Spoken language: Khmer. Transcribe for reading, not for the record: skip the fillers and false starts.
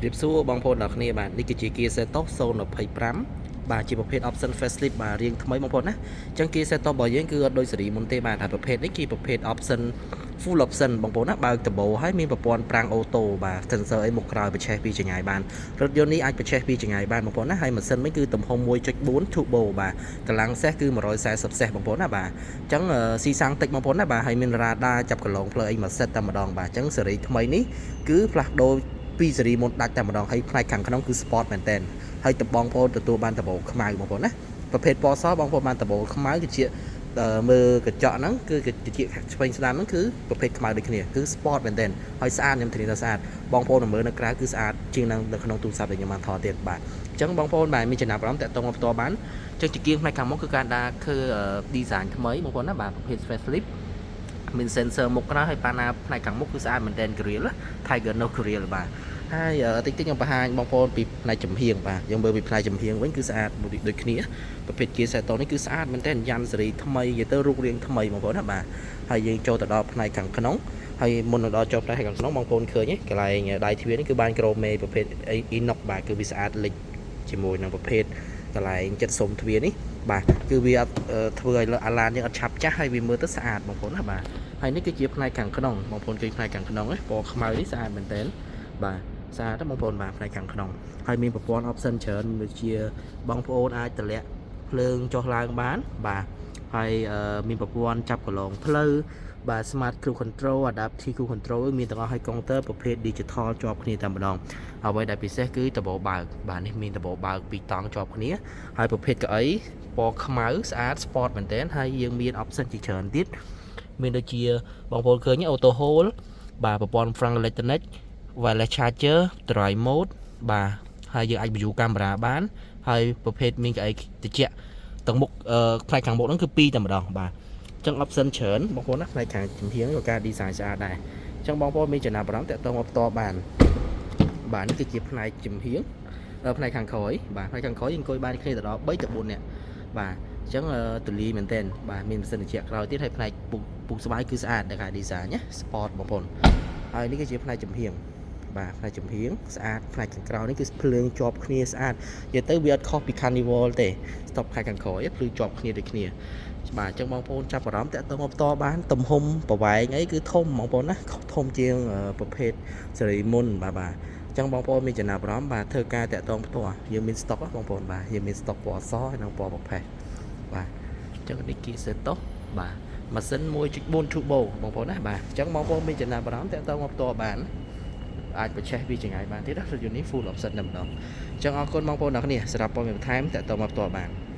ជម្រាបសួរបងប្អូនទាំងគ្នាបាទនេះគឺជា Kia Seltos 025បាទជាប្រភេទ option facelift បាទរៀងថ្មីបងប្អូនណាអញ្ចឹង Kia Seltos របស់យើងគឺអត់ដូចស៊េរីមុនទេបាទហើយប្រភេទនេះគឺប្រភេទ option full option បងប្អូនណាបើកដំបូលហើយមានប្រព័ន្ធហ្វ្រាំង auto បាទ sensor អីមុខក្រោយបញ្ឆេះពីចម្ងាយបានរថយន្តនេះអាចបញ្ឆេះពីចម្ងាយបានបងប្អូនណាហើយម៉ាស៊ីនវិញគឺទំហំ1.4 turbo បាទកម្លាំងសេះគឺ140សេះបងប្អូនណាបាទអញ្ចឹងស៊ីសាំងតិចបងប្អូនណាបាទហើយមាន radar ចាប់កន្លងផ្លូវអីមួយសិតតែម្ដងបាទអញ្ចឹងស៊េរីថ្មីនេះគឺផ្លាស់ប្ដូរពីស៊េរីមុនដាច់តែម្ដងហើយផ្នែកខាងក្នុងគឺ sport មែនតើហើយតបងប្អូនទទួលបានដំបូលខ្មៅបងប្អូនណាប្រភេទពណ៌សបងប្អូនបានដំបូលខ្មៅគឺជាមើលកញ្ចក់ហ្នឹងគឺកញ្ចក់ឆ្វេងស្ដាំហ្នឹងគឺប្រភេទខ្មៅដូចគ្នាគឺ sport មែនតើហើយស្អាតខ្ញុំធានាថាស្អាតបងប្អូនមើលនៅក្រៅគឺស្អាតជាងនៅក្នុងទូរស័ព្ទដែលខ្ញុំបានថតទៀតបាទអញ្ចឹងបងប្អូនបាទមានចំណាប់អារម្មណ៍តាក់ទងមកផ្ទាល់បានអញ្ចឹងជាគៀងផ្នែកខាងមុខគឺការដាក់គឺ design ថ្មីបងប្អូនណាបាទប្រភេទ facelift មាន sensor មុខក្រោយហើយប៉ាណាផ្នែកខាងមុខគឺស្អាតមែនទែន grill Tiger Nose grill បាទហើយតិចតិចខ្ញុំបង្ហាញបងប្អូនពីផ្នែកចំហៀងបាទយើងមើលពីផ្នែកចំហៀងវិញគឺស្អាតដូចគ្នាប្រភេទ Kia Seltos នេះគឺស្អាតមែនទែនយ៉ាន់សេរីថ្មីនិយាយទៅរូបរាងថ្មីបងប្អូនណាបាទហើយយើងចូលទៅដល់ផ្នែកខាងក្នុងហើយមុននឹងដល់ចូលផ្នែកខាងក្នុងបងប្អូនឃើញកន្លែងដៃទ្វារនេះគឺបាន chrome ប្រភេទ inox បាទគឺវាស្អាតលិចជាមួយនឹងប្រភេទកន្លែងចិត្តសុំទ្វារនេះបាទគឺវាអត់ធ្វើឲ្យអាឡានយើងអត់ឆាប់ចាស់ហើយវាមើលទៅស្អាតបងប្អូនណាបាទហើយនេះគឺជាផ្នែកខាងក្នុងបងប្អូនឃើញផ្នែកខាងក្នុងឯងពណ៌ខ្មៅនេះស្អាតមែនទែនបាទស្អាតណាស់បងប្អូនបាទផ្នែកខាងក្នុងហើយមានប្រព័ន្ធ option ច្រើនដូចជាបងប្អូនអាចតម្លាក់ភ្លើងចុះឡើងបានបាទហើយមានប្រព័ន្ធចាប់កន្លងផ្លូវបាទ smart cruise control, adaptive cruise control មានទាំងអស់ហើយកុងទ័រប្រភេទ digital ជាប់គ្នាតែម្ដងអ្វីដែលពិសេសគឺដបបើកបាទនេះមានដបបើកពីរតង់ជាប់គ្នាហើយប្រភេទកៅអីពណ៌ខ្មៅស្អាត sport មែនទែនហើយយើងមាន option ជាច្រើនទៀតមានដូចជាបងប្អូនឃើញ auto hold បាទប្រព័ន្ធ ហ្វ្រាំង electronic, wireless charger, drive mode បាទហើយយើងអាច view កាមេរ៉ាបានហើយប្រភេទមានកៅអីត្រជាក់ទាំងមុខផ្នែកខាងមុខហ្នឹងគឺ2តែម្ដងបាទអញ្ចឹង option ច្រើនបងប្អូនណាផ្នែកខាងចំហៀងក៏ការ design ស្អាតដែរអញ្ចឹងបងប្អូនមានចំណាប់អារម្មណ៍តាក់ទងមកផ្ទាល់បានបាទនេះគឺជាផ្នែកចំហៀងផ្នែកខាងក្រោយបាទផ្នែកខាងក្រោយអង្គុយបានគ្នាទៅដល់3ទៅ4នាក់បាទអញ្ចឹងទូលីមែនទែនបាទមានម៉ាស៊ីនត្រជាក់ក្រោយទៀតហើយផ្នែកពុកពុកស្បាយគឺស្អាតដែលការ design ណា sport បងប្អូនហើយនេះគឺជាផ្នែកចំហៀងបាទផ្នែកចំហៀងស្អាតផ្នែកខាងក្រោយនេះគឺភ្លើងជាប់គ្នាស្អាតនិយាយទៅវាអត់ខុសពី Carnival ទេ stop ផ្នែកខាងក្រោយភ្លឺជាប់គ្នាដូចគ្នាបាទអញ្ចឹងបងប្អូនចាប់អារម្មណ៍តាក់ទងមកផ្ទាល់បានទំហំប្រវែងអីគឺធំបងប្អូនណាធំជាងប្រភេទសេរីមុនបាទបាទអញ្ចឹងបងប្អូនមានចំណាប់អារម្មណ៍បាទធ្វើការតាក់ទងផ្ទាល់យើងមាន stock បងប្អូនបាទយើងមាន stock ពណ៌អសហើយនិងពណ៌ប្រផេះបាទអញ្ចឹងនេះ Kia Seltos បាទម៉ាស៊ីន1.4 turbo បងប្អូនណាបាទអញ្ចឹងបងប្អូនមានចំណាប់អារម្មណ៍តាក់ទងមកផ្ទាល់បានអាចបញ្ឆេះពីចម្ងាយបានទៀតណារថយន្តនេះ full option តែម្ដងអញ្ចឹងអរគុណបងប្អូនទាំងគ្នាសម្រាប់ព័ត៌មានបន្ថែមតាក់ទងមកផ្ទាល់បាន។